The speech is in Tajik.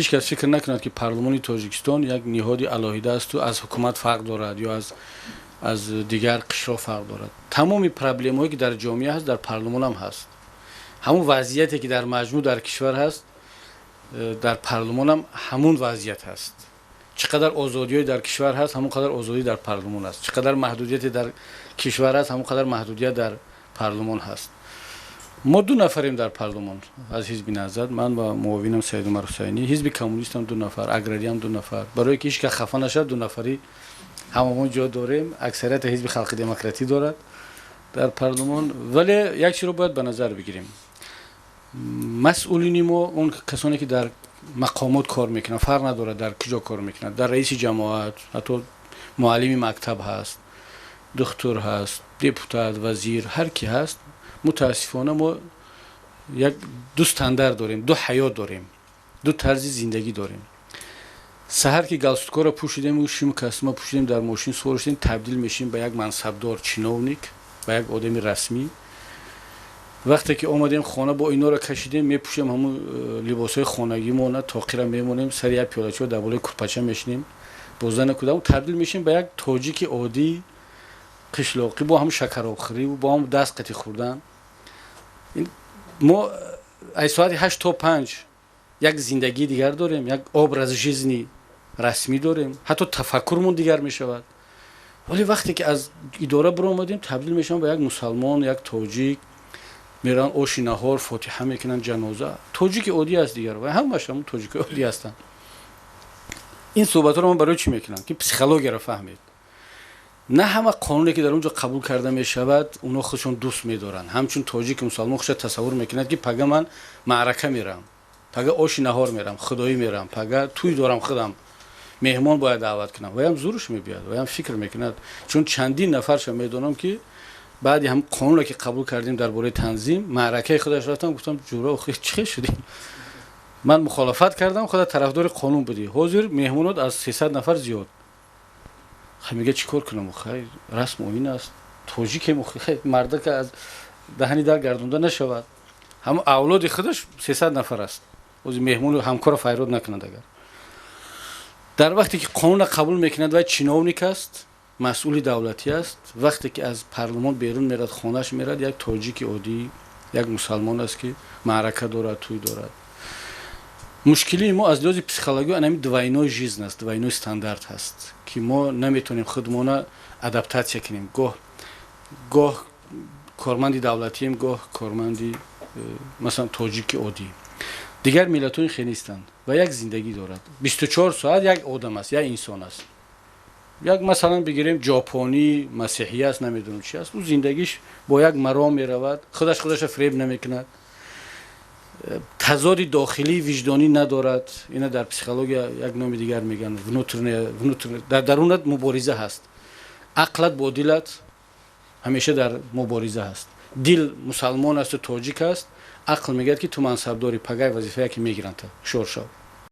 Ҳеҷ кас фикр накунад, ки парлумони Тоҷикистон як ниҳоди алоҳида асту аз ҳукумат фарқ дорад ё аз дигар қишрҳо фарқ дорад. Тамоми проблемаҳое, ки дар ҷомеа ҳаст, дар парлумонам ҳаст. Ҳамун вазъияте, ки дар маҷмӯъ дар кишвар ҳаст, дар парлумонам ҳамун вазъият ҳаст. Чӣ қадар озодиҳое дар кишвар ҳаст, ҳамон қадар озодӣ дар парлумон аст. Чӣ қадар маҳдудияте дар кишвар ҳаст, ҳамон қадар маҳдудият дар парлумон ҳаст. Мо ду нафарем дар парлумон аз ҳизби Наҳзат, ман ва муовинам Саидумар Ҳусайнӣ. Ҳизби Коммунистам ду нафар, Аграриам ду нафар. Барое ки ҳеҷ кас хафа нашавад, ду нафарӣ ҳамамон ҷо дорем. Аксарияти ҳизби Халқи Демократӣ дорад дар парлумон. Вале як чиро бояд ба назар бигирем: масъулини мо, он касоне, ки дар мақомот кор мекунанд, фарқ надорад, дар куҷо кор мекунанд, дар раиси ҷамоат, ҳатто муаллими мактаб ҳаст, духтур ҳаст, депутат, вазир, ҳар ки ҳаст, мутаассифона, мо як ду стандарт дорем, ду ҳаёт дорем, ду тарзи зиндагӣ дорем. Саҳар ки галстукҳоро пӯшидем, шиму костюма пӯшидем, дар мошин сувор шудем, табдил мешем ба як мансабдор, чиновник, ба як одами расмӣ. Вақте ки омадем хона, бо инора кашидем, мепӯшем ҳамун либосҳои хонагимона, тоқира мемонем, сари як пиёлачо дар болои курпача мешинем бо зану кӯдак, табдил мешем ба як тоҷики оддӣ, қишлоқӣ, бо ҳамун шакаробхӯрӣ, бо ҳамун даст қати хӯрдан. Мо аз соати 8 то 5 як зиндагии дигар дорем, як образ жизни расмӣ дорем, ҳатто тафаккурмон дигар мешавад. Вале вақте ки аз идора биромадем, табдил мешавам ба як мусалмон, як тоҷик. Мераванд оши наҳор, фотиҳа мекунанд, ҷаноза, тоҷики оддӣ аст дигар ва ҳамаш ҳамун тоҷики оддӣ ҳастанд. Ин суҳбатҳоро ман барои чӣ мекунам? Ки психологияро фаҳмед. На ҳама қонуне, ки дар он ҷо қабул карда мешавад, онҳо худшон дӯст медоранд. Ҳамчун тоҷики мусалмон худша тасаввур мекунад, ки пага ман маърака мерам, пага оши наҳор мерам, худоӣ мерам, пага тӯй дорам, худам меҳмон бояд даъват кунам. Ваям зурш мебиёд, ваям фикр мекунад, чун чандин нафарша медонам, ки баъди ҳам қонуне, ки қабул кардем дар бораи танзим, маъракаи худаш рафтам, гуфтам: «Ҷура, чӣ хел шудем? Ман мухолифат кардам, худа тарафдори қонун будӣ, ҳозир меҳмонот аз 300 нафар зиёд». Хай, мега, чӣ кор кунам? Хай, расму оин аст, тоҷикем, мардака аз даҳани дар гардонда нашавад. Ҳамн авлоди худаш 300 нафар аст, ҳозир меҳмону ҳамкорро файрод накунад. Агар дар вақте ки қонунро қабул мекунад, вай чиновник аст, масъули давлатӣ аст. Вақте ки аз парлумон берун мерад, хонааш мерад, як тоҷики оддӣ, як мусалмон аст, ки маърака дорад, тӯй дорад. Мушкилии мо аз лиҳози психология анами двойной жизнь аст, двойной стандарт ҳаст, ки мо наметавонем худмона адаптатсия кунем. Гоҳ корманди давлатием, гоҳ корманди масалан, тоҷики оддӣ. Дигар миллатҳои хел нестанд ва як зиндагӣ дорад, 24 соат як одам аст, як инсон аст. Як масалан бигирем, ҷопонӣ масеҳӣ аст, намедонам чи аст, ӯ зиндагиш бо як маром меравад, худаш худаша фиреб намекунад, тазоди дохилии виҷдонӣ надорад. Ина дар психология як номи дигар мегӯянд: дар дарунат мубориза ҳаст, ақлат бо дилат ҳамеша дар мубориза ҳаст. Дил мусалмон асту тоҷик аст, ақл мегӯяд, ки ту мансабдори, пагай вазифае ки мегиранд, шор шав.